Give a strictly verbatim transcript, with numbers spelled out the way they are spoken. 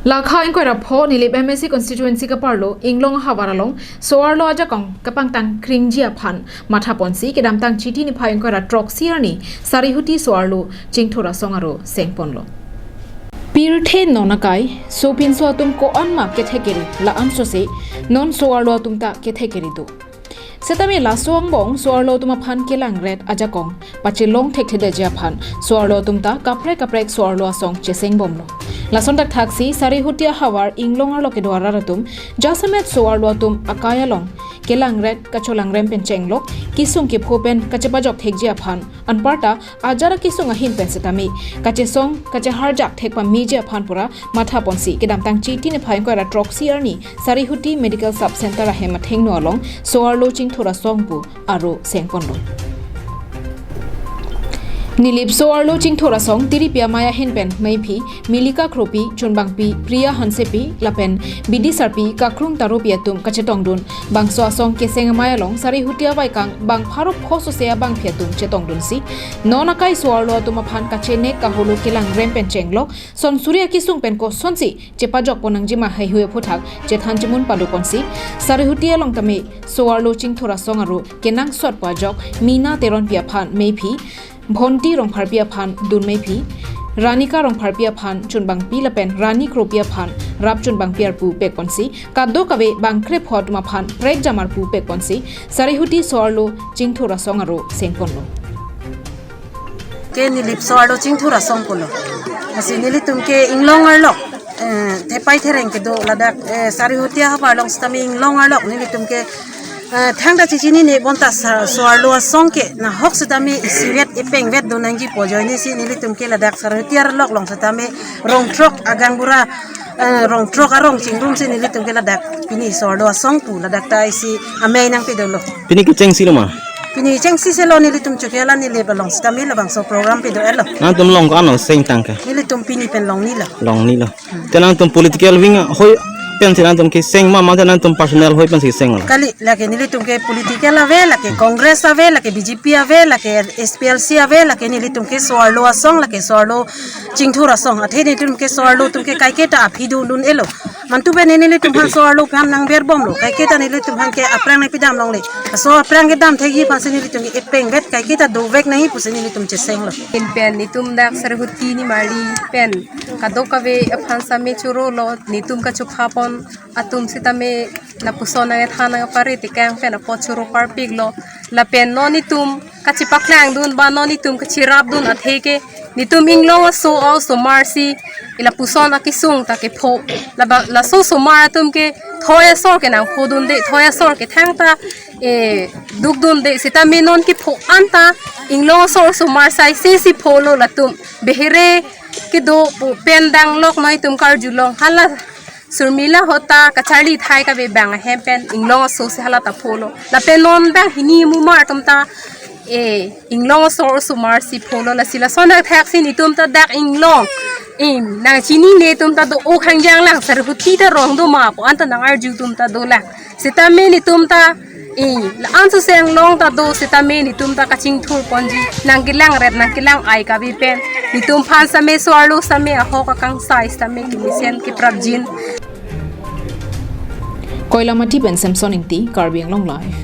Lakha ingkoi ra pho Nilip M A C constituency kaparlo Inglong ahavar along so-arlo ajakong kapangtang kringji aphan mathaponsi kedamtang Chiti niphai ingkoi ra throksi arni Sarihuti so-arlo Chingthur Asong aro sengponlo. Pirthe non akai, sopinso atum ko-an ma kethekeri, la-an sose non so-arlo atum ta kethekeri do. Setame laso angbong so-arlo atum aphan kelangret ajakong pachelong thekthedetji aphan so-arlo atum ta kaprek kaprek so-arlo asong chesengbomlo. Lason thakthaksi Sarihuti ahavar Inglong arlo kedo arat atum jasemet so-arlo atum akai along kelangret kacholangrem pen chenglok, kesung kepho pen kachepajok thekji aphan, anparta ajara kesung ahin pen setame kachesong kacheharjak thek pameji aphan pura mathaponsi kedamtang Chiti niphai ingkoi ra throksi arni Sarihuti Medical Sub Center ahem athengno along so-arlo Chingthur Asong pu aro sengponlo. Nilip so-arlo Chingthur Asong tiripi amei ahin pen meiphi Milika Kropi, chunbangpi Priya Hansepi lapen bidisarpi Kakrung Taropi atum kachetongdun bangso asong keseng amei along Sarihuti avaikang bang pharo pho sose abangpi atum chetongdunsi non akai so-arlo atum aphan kachenek kaholo kelangrem pen chenglok, son suri akesung pen kosonsi chepajokpon nangjima haihui aphuthak chethan chimun padoponsi Sarihuti along tame so-arlo Chingthur Asong aro kenangsot pajok Mina Teronpi aphan meiphi, Bhonti Rongpharpi aphan dun meiphi, Ranika Rongpharpi aphan chunbangpi lapen Rani Kropi aphan rap chunbangpi arpu pekponsi kadokave bang krepho atum aphan prekjam arpu pekponsi Sarihuti so-arlo Chingthur Asong aro sengponlo. Ke Nilip so-arlo Chingthur Asong pulo. Lasi nelitum ke Inglong arlo, eh, thepai thereng kedo ladak, eh, Sarihuti ahavar along setame Inglong arlo nelitum ke, eh, thangta chechinine bonta sa-, so-arlo asong ke nahok setame isivet ipengvet do nangjipo, ajoinesi nelitum ke ladak Sarihuti arlo along setame rong throk agang bura, eh, rong throk arong chingrumsi nelitum ke ladak pini so-arlo asong pu ladak ta isi amei nangpidolo. Pini kechengsi lo ma? Pini chengsi selo, nelitum choke la Nilip along setame labangso program pido-etlo. Nangtum long ko-an lo sengtang ke? Nelitum pini pen longnilo. Longnilo. Te nangtum political wing ahoi pensi nangtum keseng ma, mate nangtum personal hoi pensi kesenglo? Kali, lake nelitum ke political ave, lake Congress ave, lake B J P ave, lake S P L C ave, lake nelitum ke so-arlo asong, lake so-arlo Chingthur Asong. Athe nelitum ke so-arlo atum ke kaiketa aphi dundun-etlo. Mantu pen nelitum aphan so-arlo aphan nangberbomlo. Kaiketa nelitum aphan ke aphrang nangpidam longle. Laso aphrang kedam thekji aphansi nelitum ke ipengvet kaiketa dovek nangji pusi nelitum chesenglo. Pini pen nelitum dak Sarihuti nimarli pen kadokave aphan setame chorolo, nelitum kachophapon atum setame lapuson nangkethan nangkepare tekang pen apot choro parpiklo. Lapen non nelitum kachepaklangdun ba non nelitum kacherapdun atheke nelitum Inglong aso aosomarsi lapuson akesung ta kepho. Laba, laso osomar atum ke thoi asor ke nangphodunde, thoi asor ke thangta, eh, dukdunde, setame non kepho anta Inglong aso osomar saisesi pholo, latum behere kedo pu pen danglok noi tum karjulong, hala Surmila ahut ta kacharli thai kave bang ahem pen Inglong aso si hala ta pholo. Lapen non bang hini mumar atum ta, eh, Inglong aso osomarsi pholo, lasi lason thakthaksi nelitum ta dak Inglong, eh, nangchinine atum ta do-o khangjang lang, Sarihuti ta rong do ma pu anta nangarju atum ta dolang. Setame nelitum ta, eh, la-an sose Inglong ta do, setame nelitum ta kachingthurponji, nangkelangret nangkelang-ai kave pen nelitum aphan setame so-arlo setame ahok akangsai setame kemesen keprapjin. Koilamati pen Samson Ingti, Karbi Anglong Live.